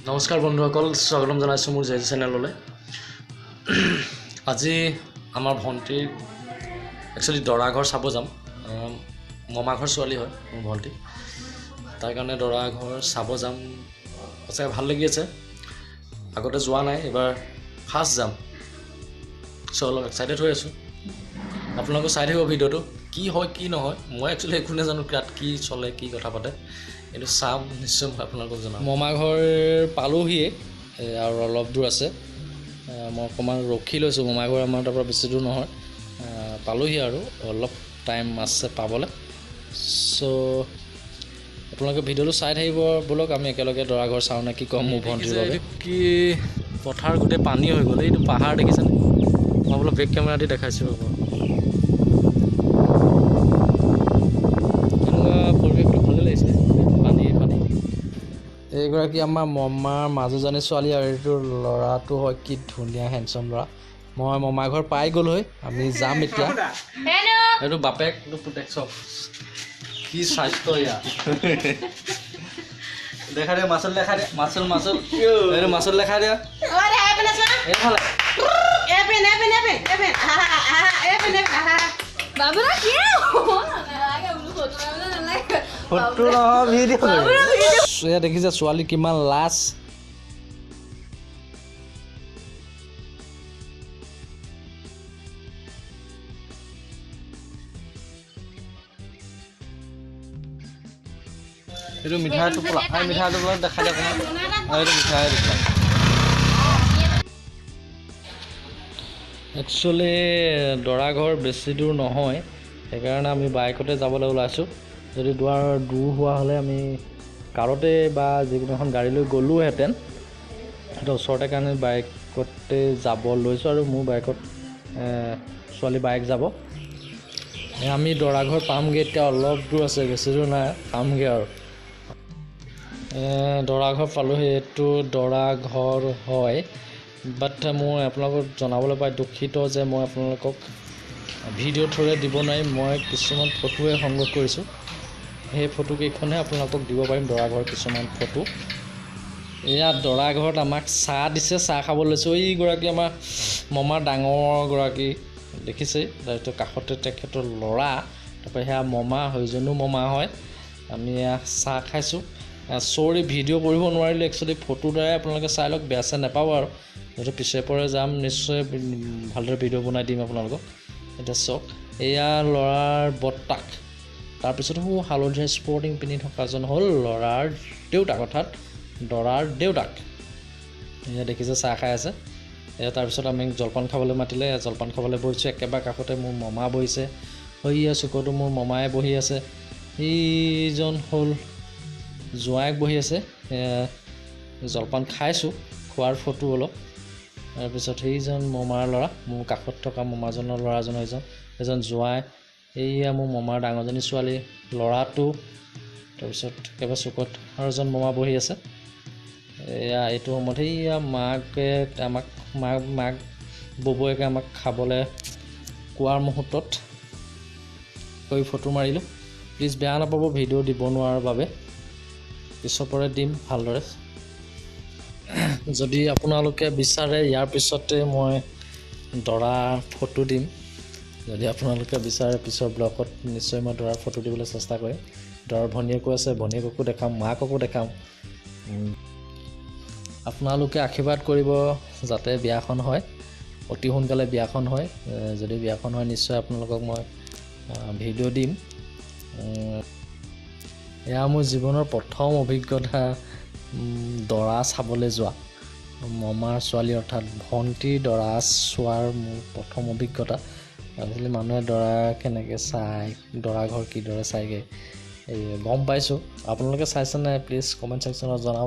নমস্কাৰ বন্ধুসকল, স্বাগতম জনাইছোঁ মোৰ জে চেনেললৈ। আজি আমাৰ ভণ্টিৰ একচুৱেলি দৰা ঘৰ চাব যাম। মামা ঘৰ ছোৱালী হয় মোৰ ভণ্টি, তাৰ কাৰণে দৰা ঘৰ চাব যাম। সঁচাকৈ ভাল লাগি আছে, আগতে যোৱা নাই, এইবাৰ ফাৰ্ষ্ট যাম। চ' অলপ এক্সাইটেড হৈ আছোঁ। আপোনালোকে চাই থাকিব ভিডিঅ'টো, কি হয় কি নহয়। মই একচুৱেলি একো নাজানো তাত কি চলে কি কথা পাতে, কিন্তু চাম নিশ্চয়, মই আপোনালোকক জনাম। মামা ঘৰ পালোহিয়ে আৰু অলপ দূৰ আছে, মই অকণমান ৰখি লৈছোঁ। মামা ঘৰ আমাৰ তাৰপৰা বেছি দূৰ নহয়, পালোহি আৰু অলপ টাইম আছে পাবলৈ। চ' আপোনালোকে ভিডিঅ'টো চাই থাকিব। ব'লক আমি একেলগে দৰা ঘৰ চাওঁ নে কি ক'ম। মোৰ ভণ্টিৰ বাবে কি পথাৰ গোটেই পানী হৈ গ'ল। এইটো পাহাৰ দেখিছেনে? মই বোলো বেক কেমেৰা দি দেখাইছোঁ ৰ'ব। এনেকুৱা পৰিৱেশটো ভালেই লাগিছে, পানী পানী। এইগৰাকী আমাৰ মমাৰ মাজুজনী ছোৱালী আৰু এইটো ল'ৰাটো হয়, কি ধুনীয়া হেণ্ডচাম ল'ৰা। মই মমা ঘৰ পাই গ'লোহি, আমি যাম এতিয়া। এইটো বাপেক, এইটো পুতেক, চব কি স্বাস্থ্য ইয়াৰ দেখা দে, মাচুল দেখা দে, মাচুল মাচুল, এইটো মাচুল দেখা দে। এইফালে ফটো নহয় ভিডিঅ'। এয়া দেখিছে ছোৱালী কিমান লাজ। এইটো মিঠাই টোপোলা, এই মিঠাই টোপোলা দেখা যায় অকণমান। এইটো মিঠাই টোপোলা। একচুৱেলি দৰা ঘৰ বেছি দূৰ নহয়, সেইকাৰণে আমি বাইকতে যাবলৈ ওলাইছোঁ। যদি দুৱাৰ দূৰ হোৱা হ'লে আমি কাৰতে বা যিকোনো এখন গাড়ী লৈ গ'লোহেঁতেন। সেইটো ওচৰতে কাৰণে বাইকতে যাব লৈছোঁ আৰু মোৰ বাইকত ছোৱালী বাইক যাব। আমি দৰা ঘৰ পামগৈ এতিয়া, অলপ দূৰ আছে, বেছি দূৰ নাই, পামগৈ আৰু। দৰা ঘৰ পালোহি, এইটো দৰা ঘৰ হয়। বাট মই আপোনালোকক জনাবলৈ পাই দুখিত যে মই আপোনালোকক ভিডিঅ' থ্ৰুৰে দিব নোৱাৰিম। মই কিছুমান ফটোহে সংগ্ৰহ কৰিছোঁ, সেই ফটোকেইখনহে আপোনালোকক দিব পাৰিম, দৰা ঘৰ কিছুমান ফটো। এয়া দৰা ঘৰত আমাক চাহ দিছে, চাহ খাব লৈছোঁ। এইগৰাকী আমাৰ মমাৰ ডাঙৰগৰাকী দেখিছেই, তাৰপিছত কাষতে তেখেতৰ ল'ৰা, তাৰপৰা সেয়া মমা, সেইজনো মমা হয়। আমি এয়া চাহ খাইছোঁ। চৰি ভিডিঅ' কৰিব নোৱাৰিলোঁ, একচুৱেলি ফটোৰ দ্বাৰাই আপোনালোকে চাই লওক, বেয়া চেয়া নাপাব আৰু। যিহেতু পিছে পৰে যাম, নিশ্চয় ভালদৰে ভিডিঅ' বনাই দিম আপোনালোকক। এতিয়া চাওক, এয়া ল'ৰাৰ বৰ্তাক, তাৰপিছত সৌ হালধীয়া স্পৰ্টিং পিন্ধি থকাজন হ'ল ল'ৰাৰ দেউতাক, অৰ্থাৎ দৰাৰ দেউতাক। এয়া দেখিছে চাহ খাই আছে। এয়া তাৰপিছত আমি জলপান খাবলৈ মাতিলে, জলপান খাবলৈ বহিছোঁ। একেবাৰে কাষতে মোৰ মমা বহিছে, সৈয়া চুকতো মোৰ মমায়ে বহি আছে। এইজন হ'ল জোঁৱায়েক বহি আছে। জলপান খাইছোঁ, খোৱাৰ ফটো অলপ। তাৰপিছত সেইজন মমাৰ ল'ৰা, মোৰ কাষত থকা মমাজনৰ ল'ৰাজন সেইজন, সেইজন জোঁৱাই। এইয়া মোৰ মমাৰ ডাঙৰজনী ছোৱালী, ল'ৰাটো। তাৰপিছত একেবাৰে চুকত আৰু এজন মমা বহি আছে। এয়া এইটো সময়ত সেইয়া মাকে আমাক, মাক মাক ববৌয়েকে আমাক খাবলৈ কোৱাৰ মুহূৰ্তত কৰি ফটো মাৰিলোঁ। প্লিজ বেয়া নাপাব ভিডিঅ' দিব নোৱাৰাৰ বাবে, পিছৰ পৰে দিম ভালদৰে। যদি আপোনালোকে বিচাৰে ইয়াৰ পিছতে মই দৰা ফটো দিম। যদি আপোনালোকে বিচাৰে পিছৰ ব্লগত নিশ্চয় মই দৰাৰ ফটো দিবলৈ চেষ্টা কৰিম। দৰাৰ ভনীয়েকো আছে, ভনীয়েককো দেখাম, মাককো দেখাম। আপোনালোকে আশীৰ্বাদ কৰিব যাতে বিয়াখন হয়, অতি সোনকালে বিয়াখন হয়। যদি বিয়াখন হয় নিশ্চয় আপোনালোকক মই ভিডিঅ' দিম। এয়া মোৰ জীৱনৰ প্ৰথম অভিজ্ঞতা, দৰা চাবলৈ যোৱা। মমাৰ ছোৱালী অৰ্থাৎ ভণ্টিৰ দৰা চোৱাৰ মোৰ প্ৰথম অভিজ্ঞতা। আজিকালি মানুহে দৰা কেনেকৈ চায়, দৰা ঘৰ কিদৰে চায়গৈ এই গম পাইছোঁ। আপোনালোকে চাইছে নাই প্লিজ কমেণ্ট ছেকশ্যনত জনাব।